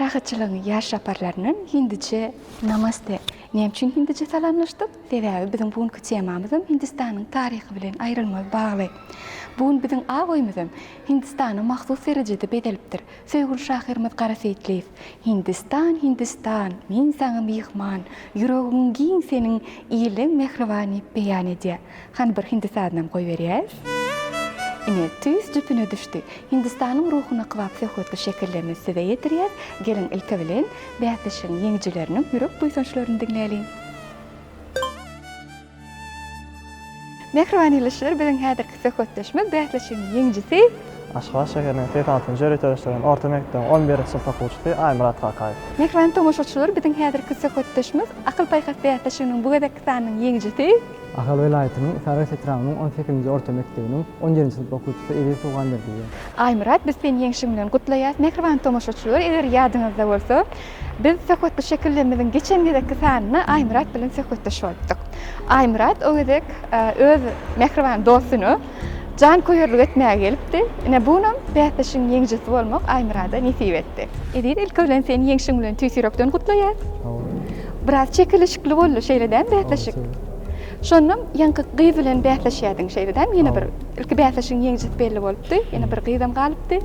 Parahatçylygyň ýaş çaparlaryndan hindiçe Namaste. Näme üçin hindiçe salamlaşdyk? Sebäbi biziň bu günki temamyzam Hindistanyň taryhy bilen aýrylmaz bagly. Bu gün biziň ak öýümizem Hindistana mahsus derejede bezelipdir. Söýgüli şahyrymyz Gara Seýitliýew, Hindistan, Hindistan, men saňa myhman, ýüregiň giň seniň, iliň mähriban diýip beýan edýär. Hany bir hindi sazynam goýberýäs. Ine, tüýs jüpüne düşdi. Hindistanyň ruhuna kybap söhbetli şekillerimizi size ýetirýäs. Geliň ilki bilen bäsleşigiň ýeňijileriniň ýürek buýsançlaryny diňläliň. Mähriban ildeşler, biziň häzirki söhbetdeşimiz bäsleşigiň ýeňijisi. Aşgabat şäheriniň 86-njy ýöriteleşdirilen orta mekdebiň on birinji synp okuwçysy Aýmyrat Kakaýew. Mähriban tomaşaçylar, biziň häzirki söhbetdeşimiz Akyl-paýhas bäsleşiginiň bu gezekki sanynyň ýeňijisi. Ahal welaýatynyň Sarahs etrabynyň on sekizinji orta mekdebiniň on birinji synp okuwçysy Eziz Suganberdiýew. Aýmyrat, biz seni ýeňşiň bilen gutlaýas. Mähriban tomaşaçylar, eger ýadyňyzda bolsa, Biz söhbetli şekillerimiziň geçen gezekki sanynda Aýmyrat bilen söhbetdeş bolupdyk. Aýmyrat o gezek öz mähriban dostuna janköýerlik etmäge gelipdi. Ine, bu günem bäsleşigiň ýeňijisi bolmak Aýmyrada nesip etdi. Eziz, ilki bilen seni ýeňşiň bilen tüýs ýürekden gutlaýas. Sag bol. Biraz çekeleşikli boldy, şeýle dälmi bäsleşik? Şonda ýaňky gyz bilen bäsleşýärdiň, şeýle dälmi? Ýene bir ilki bäsleşigiň ýeňijisi belli bolupdy, ýene bir gyzam galypdy.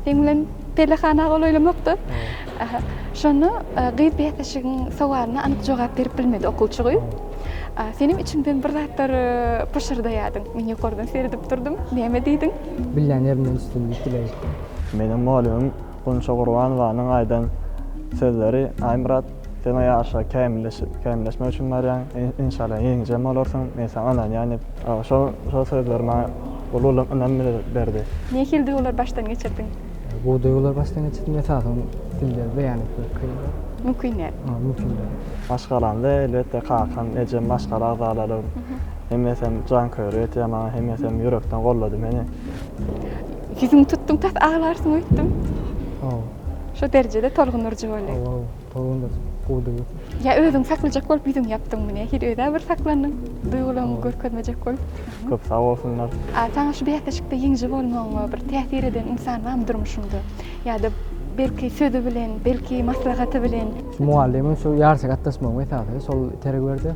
Seň bilen pellehana golaýlamakda. Aha. Şonda gyz bäsleşigiň sowalyna anyk jogap berip bilmedi okuwçy gyz. Senem içiňden bir zatlar pyşyrdaýardyň. Men ýokardan seredip durdum. Näme diýdiň? Bilýän ýerimden üstün diýip dileg etdim. Meniň mugallymym Gunça Gurbanowanyň aýdan sözleri, Aýmyrat, sen o ýaryşa kämilleşmek üçin barýaň, enşalla ýeňijem bolarsyň, men saňa ynanýan diýip, şol şol sözler maňa uly ynam berdi. Nähili duýgulary başdan geçirdiň? Gowy duýgulary başdan geçirdim. Esasan dilde beýan etmek kyn. Mümkin däl. Ha, mümkin däl. Maşgalamda elbetde kakam, ejem, maşgala agzalarym hemmesem janköýerlik etýär maňa, hemmesem ýürekden goldady meni. Ýüzüňi tutduň tas aglarsyň öýtdüm. Hawa. Şo derejede tolgundyryjy boldy. Hawa, hawa. Tolgundyryjy, gowy duýgy. Ýa özüňi saklajak bolup ýüzüňi ýapdyňmy nähili özä bir saklandyň duýgularyňy görkezmejek bolup. Köp sag bolsunlar. A saňa şu bäsleşikde ýeňiji bolmagyňa bir täsir eden ynsan barmy durmuşyňda? Ýa-da belki sözi bilen, belki maslahaty bilen? Şu mugallymyň şu ýaryşa gatnaşmagyň esasy şol itergi berdi.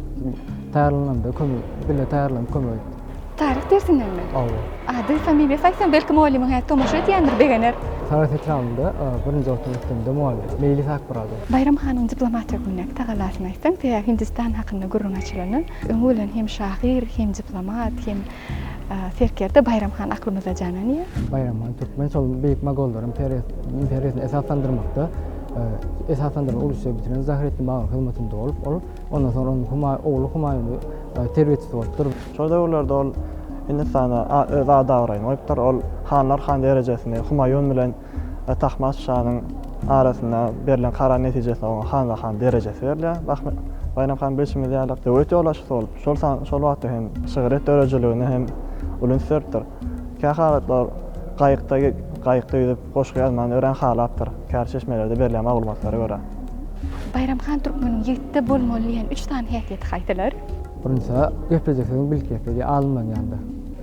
Taýýarlananda kömek, bile taýýarlanyp kömek etdi. Taryh dersindenmi? Hawa. Ady, familiýasy aýtsaň belki mugallymyň häzir tomaşa edýändir, begener. Sarahs etrabynda birinji orta mekdebinde mugallym. Meýlis Akmyradow. Baýram hanyň diplomat hökmündäki tagallasyny aýtsaň, sebäbi Hindistan hakynda gürrüň açylanda, Öňi bilen hem şahyr, hem diplomat, hem serkerde Baýram han aklymyzda janlanýar. Baýram han türkmen şol beýik mogollar imperiýasyny esaslandyrmakda esaslandyrma uly işleri bitiren Zahreddin Babyryň hyzmatynda bolup, ol ondan soň onuň Humaý ogly Humaýuny terbiýeçisi bolupdyr. Şol döwürlerde ol Hindistanda öz at-abraýyny goýupdyr. Ol hanlar han derejesini Humaýun bilen Tahmasp şanyň arasynda berlen karar netijesinde oňa hanlahan derejesi berilýär. Baýram han bilşimiz ýaly, döwlet ýolbaşçysy bolup, şol san şol wagtda hem şygryýet döredijiligine hem uly üns beripdir. Kähalatlar gaýykda gaýykda ýüzüp goşgy ýazmany örän halapdyr, käbir çeşmelerde berilýän maglumatlara görä. Baýram han türkmeniň ýigitde bolmaly diýen üç sany häsiýeti haýsylar? Birinjisi, geplejek sözüň bilip geple diýýär, alymlaryň ýanynda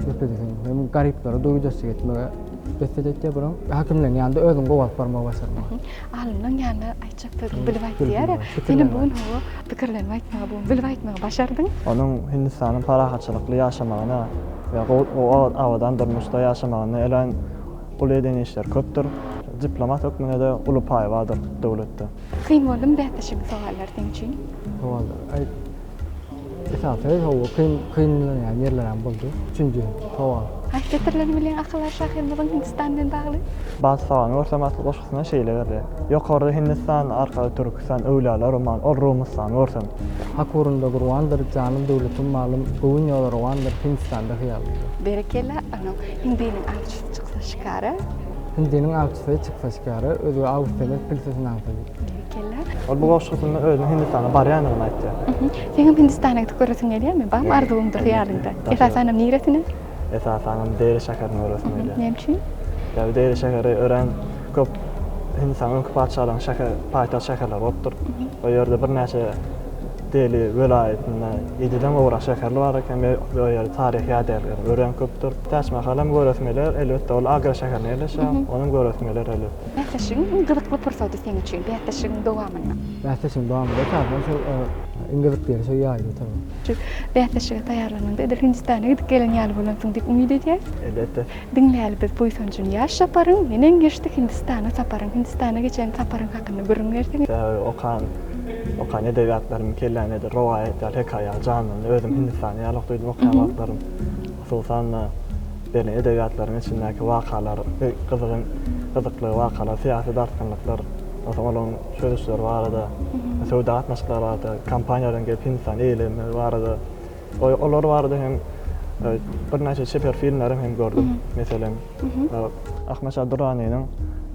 geplejek sözüň hem garyplara duýgudaşlyk etmegi Bes edetýär buram. Häkimleň ýanynda özüňi gowy alyp barmagy başarmaly. Alymlaň ýanynda aýtjak sözüňi bilip aýt diýýär-ä. Senem bu gün hawa, pikirlenip aýtmagy, bu gün bilip aýtmagy başardyň. Onuň Hindistanyň parahatçylykly ýaşamagyna we gowy abadan durmuşda ýaşamagyna örän uly eden işleri köpdür. Diplomat hökmünde-de uly paýy bardyr döwletde. Kyn boldumy bäsleşigiň sowallary seň üçin? Sowallar, aý, Esasy hawa kyn kynlanýan ýerlerem boldy. Üçünji sowal. Haýsy setirlerini bilýäň akyldar şahyrymyzyň Hindistan bilen bagly? Batfagany görsem atly goşgusynda şeýle berilýär. Ýokarda Hindistan, arkada Türküstan, öwlüýalar umman, ol Rumystany görsem. Hak ugrunda gurbandyr, janym, döwletim, malym, göwün ýola rowandyr, Hindistanda hyýalym. Berekella, onuň Hindiniň awçysy çyksa şikara. Hindiniň awçysy çyksa şikara, özge aw istemez, bilse synaňsa diýip. Berekella. Ol bu goşgusynda özüniň Hindistana barýandygyny aýtýar. Seňem Hindistana gidip göresiň gelýärmi? Barmy arzuwyňda, hyýalyňda? Esasanam niresine? Esasanam Deli şäherini göresim gelýär. Näme üçin? Sebäbi Deli şäheri örän köp Hindistanyň öňki patyşalaryň şäher, paýtagt şäherleri bolupdyr. O ýerde birnäçe. Deli welaýatynda ýediden gowrak şäherli bar eken we o ýerde taryhy ýadygärlikler örän köpdür. Täçmahal hem göresim geler, elbetde ol Agra şäherinde ýerleşýär, onam göresim geler elbetde. Bäsleşigiň iň gyzykly pursady seň üçin, bäsleşigiň dowamynda? Bäsleşigiň dowamynda esasan şol iň gyzykly ýeri şo ýaýly oturmak. Şu bäsleşige taýýarlanyňda edil Hindistana gidip gelen ýaly bolansyň diýip umyt edýäs. Elbetde. Diňläli biz buýsanjyny ýaş çaparyň, Neneň geçdi Hindistana saparyň, Hindistana geçen saparyň hakynda gürrüň berseň. Sebäbi okan okan edebiýatlarym kellämde edil rowaýat ýaly, hekaýa ýaly janlandy. Özüm Hindistanda ýaly duýdum okaýan wagtlarym. Hususan-da, berlen edebiýatlaryň içindäki wakalar, gyzygyň gyzykly wakalar, syýasy dartgynlyklar, onsoň olaryň çözüşleri barada, söwda gatnaşyklary barada, kompaniýalaryň gelip Hindistany eýelemegi barada Olar barada hem birnäçe çeper filmleri hem gördüm. Meselem, Ahmet şa Durranynyň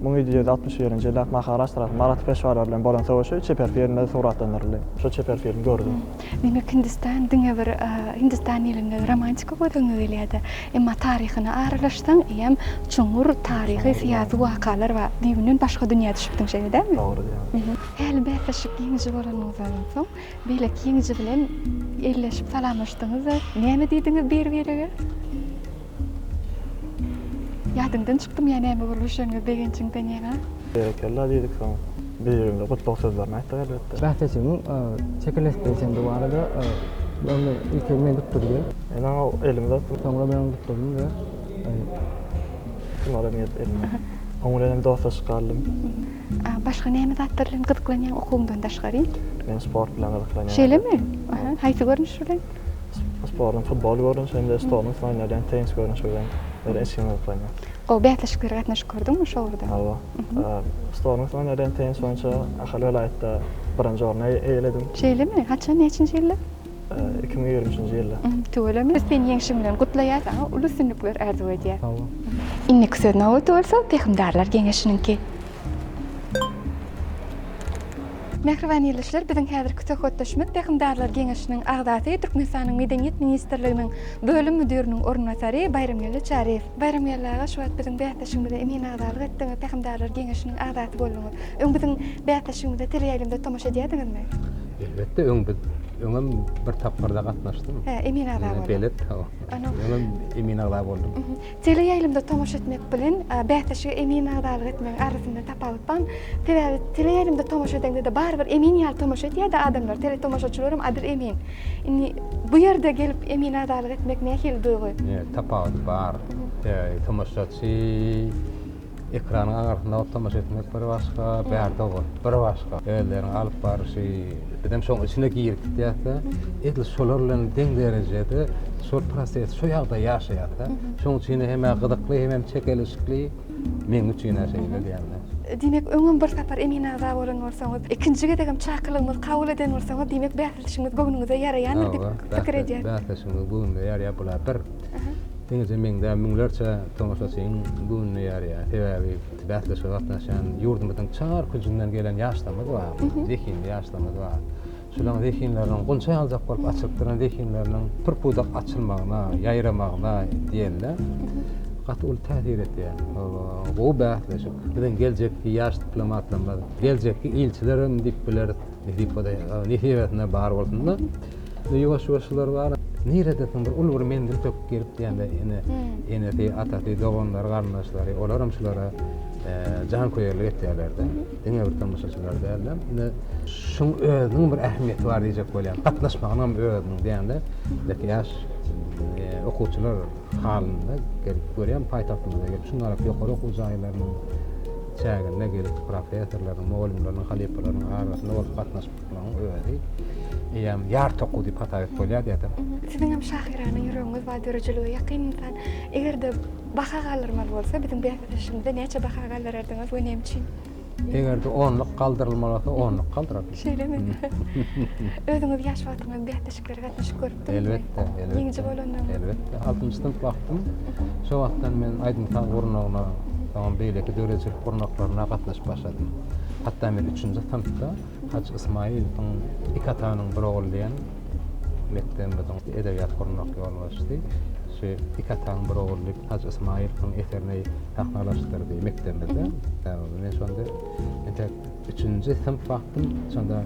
1761-nji ýylda Maharaştrada Maratha peşwalary bilen bolan söweşi çeper filmde suratlandyryldy. Şo çeper filmi gördüm. Diýmek, Hindistan diňe bir Hindistan diýlende romantika göz öňüňe gelýär-de. Emma taryhyna aralaşsaň, eýýäm çuňňur taryhy, syýasy wakalar bar. Düýbünden başga dünýä düşüpdiň, şeýle dälmi? Dogry diýýäň. Häli bäsleşik ýeňiji bolanyňyzdan soň, Beýleki ýeňiji bilen elleşip salamlaşdyňyz-da, näme diýdiňiz bir-birege? Ýadyňdan çykdymy ýa näme gürleşeniňiz begenjiňden ýaňa? Berekella diýdik soň bir-birimize gutlag sözlerini aýtdyk elbetde. Bäsleşigiň çekeleşikde geçendigi barada öňde ilki men gutladym. Men oňa elimi uzatdym. Soňra men ony gutladym we Olar hem gelip elimi. Oň bilen hem dostlaşyp galdym. Başga näme zatlar bilen gyzyklanýaň okuwyňdan daşgary? Men sport bilen gyzyklanýan. Şeýlemi? Aha, haýsy görnüş bilen? Sportuň futbol görnüşi hem-de stoluň üstünde oýnalýan tennis görnüşi bilen örän içgin gyzyklanýan. Gowy bäsleşiklere gatnaşyp gördüňmi şo ugurda? Hawa. Stoluň üstünde oýnalýan tennis boýunça Ahal welaýatda birinji orny eýeledim. Şeýlemi? Haçan, näçinji ýylda? 2023-nji ýylda. Tüweleme. Biz seni ýeňşiň bilen gutlaýas, saňa uly üstünlikler arzuw edýäs. Sag bol. Indiki söz nobaty bolsa Pähimdarlar geňeşiniňki. Mähriban ildeşler, biziň häzirki söhbetdeşimiz Pähimdarlar geňeşiniň agzasy, Türkmenistanyň Medeniýet ministrliginiň bölüm müdiriniň orunbasary Baýramgeldi Çaryýew. Baýramgeldi aga, şu wagt biziň bäsleşigimize emin agzalyk etdiňiz, Pähimdarlar geňeşiniň agzasy bolduňyz. Öň biziň bäsleşigimize teleýaýlymda tomaşa edýärdiňizmi? Elbetde öň biz öňem bir tapgyrda gatnaşdym. Hä, emin agza bolduň. Belet, hawa. Öňem emin agza boldum. Teleýaýlymda tomaşa etmek bilen bäsleşige emin agzalyk etmegiň arasynda tapawut barmy? Sebäbi teleýaýlymda tomaşa edeňde-de barybir emin ýaly tomaşa edýär-de adamlar, teletomaşaçylaram adyl emin. Indi bu ýerde gelip emin agzalyk etmek nähili duýgy? Tapawudy bar. Sebäbi tomaşaçy Ekranyň aňyrsynda bolup tomaşa etmek bir başga, bärde bolup bir başga. Özleriniň alyp baryşy, bizem şoň içine girip gidýäs-de, edil şolar bilen deň derejede şol prosesi, şo ýagdaýy ýaşaýas-da. Şoň üçin hem-ä gyzykly, hemem çekeleşikli, meň üçin-ä şeýle diýýän-de. Diýmek, öňem bir sapar emin agza bolan bolsaňyz, ikinji gezegem çakylygymyzy kabul eden bolsaňyz, diýmek, bäsleşigimiz göwnüňize ýaraýandyr diýip pikir edýän. Bäsleşigimiz göwnüme ýaraýar, bular bir. Diňeje meň däl, müňlerçe tomaşaçynyň göwnüne ýaraýar. Sebäbi bäsleşige gatnaşýan ýurdumyzyň çar künjünden gelen ýaşlarymyz bar, zehinli ýaşlarymyz bar. Şolaryň zehinleriniň gunça ýaljak bolup açylyp duran zehinleriniň pür-pudak açylmagyna, ýaýramagyna diýende gaty uly täsir etýär. Gowy bäsleşik. Biziň geljekki ýaş diplomatlarymyz, geljekki ilçilerem diýip bileris. Nesip bolsa, nesibesinde bar bolsun-da. Ýuwaş-ýuwaş şular bar. Niredesiň bir uly bir menzil söküp gelip diýende ene, enesi, atasy, doganlary, garyndaşlary, olaram şulara janköýerlik etýärler-de. Diňe bir tomaşaçylar däl-de. Ine, şuň özüniň bir ähmiýeti bar diýjek bolýan. Gatnaşmagynyň özüniň diýende, belki ýaş okuwçylar halynda gelip görýän paýtagtymyza gelip, şundarak ýokary okuw jaýlarynyň çäginde gelip professorlaryň, mugallymlaryň, halypalaryň arasynda bolup gatnaşyp Munuň özi eýýäm ýarty okuw diýip hasap edip bolýar diýýärdim. Siziň hem şahyrana ýüregiňiz bar, döredijilige ýakyn ynsan. Eger-de baha galdyrmaly bolsa, biziň bäsleşigimize näçe baha galdyrardyňyz we näme üçin? Eger-de onluk galdyrylmaly bolsa, onluk galdyrardym. Şeýlemi? Özüňiz ýaş wagtyňyz bäsleşiklere gatnaşyp görüpdiňizmi? Elbetde, elbetde. Ýeňiji bolandygyňyz. Elbetde. Altynjy synp wagtym, şo wagtdan men aýdym-saz gurnagyna, soňam beýleki döredijilik gurnaklaryna gatnaşyp başladym. Hatda men üçünji synpda Hajy Ysmaýylowyň Iki atanyň bir ogly diýen. mekdebimiziň edebiýat gurnak ýolbaşçysy şu Iki ataň bir ogul diýip Hajy Ysmaýylowyň eserini sahnalaşdyrdy mekdebimizde. Men şonda entek üçünji synp wagtym şonda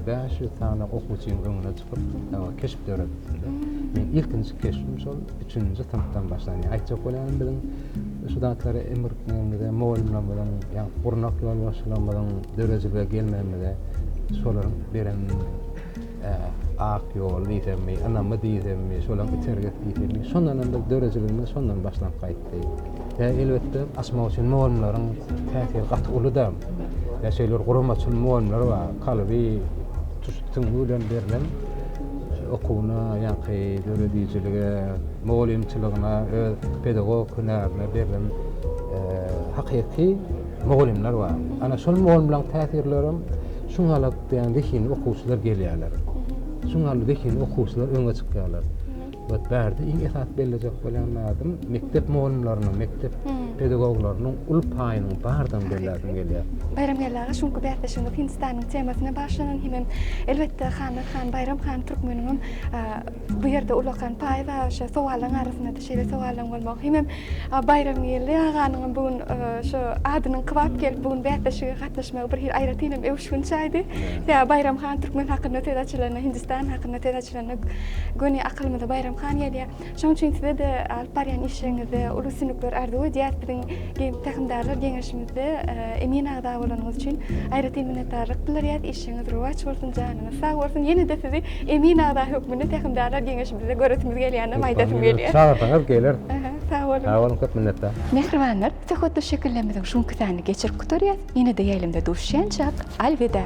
500 sany okuwçynyň öňüne çykyp keşp döredipdim. Men ilkinji keşbim şol üçünji synpdan başlanýar. Aýtjak bolýanym biziň şu zatlary emrikligimize, mugallymlarymyzyň, ýa gurnak ýolbaşçylarymyzyň döredijilige gelmegimize şolaryň beren ak ýoly diýsemmi, ynamy diýsemmi, şolaryň itergisi diýsemmi, şondan hem biz döredijiligimiz şondan başlanyp gaýtdy. Ýa elbetde açmak üçin mugallymlaryň täsiri gaty uly-da. Ýa şeýle bir guramaçyl mugallymlar bar, kalby tutuş süňňi bilen berlen okuwyna, ýaňky döredijilige, mugallymçylygyna, öz pedagog hünärine berlen hakyky mugallymlar bar. Ana şol mugallymlaryň täsirlerem şuňalak diýen zehinli okuwçylar gelýärler. Şuňaly zehinli okuwçylar öňe çykýarlar. We bärde iň esasy bellejek bolýan zadym mekdep mugallymlarynyň, mekdep pedagoglarynyň uly paýynyň bardygyny belläsim gelýär. Baýramgeldi aga, şu günki bäsleşigimiz Hindistanyň temasyna bagyşlanan hemem elbetde Hanlar han, Baýram han türkmeniňem bu ýerde ullakan paýy bar. Şu sowallaryň arasynda-da şeýle sowallaryň bolmagy hemem Baýramgeldi aganyňam bu gün şu adynyň kybap gelip bu gün bäsleşige gatnaşmagy bir hili aýratyn hem öwüşgin çaýdy. Sebäbi Baýram han türkmen hakynda söz açylanda, Hindistan hakynda söz açylanda göni akylymyza Baýram han gelýär. Şonuň üçin size-de alyp barýan işleriňizde uly üstünlikler arzuw edýäris. Biziň Pähimdarlar geňeşimizde emin agza bolanyňyz üçin aýratyn minnetdarlyk bildirýäris. Işiňiz rowaç bolsun, janyňyz sag bolsun. Ýene-de sizi emin agza hökmünde Pähimdarlar geňeşimizde göresimiz gelýändigini aýdasym gelýär. Çagyrsaňyz geleris. Sag boluň. Sag boluň, köp minnetdar. Mähribanlar, söhbetdeş şekillerimiziň şu günki sanyny geçirip gutarýas. Ýene-de ýaýlymda duşuşýançak, alweda!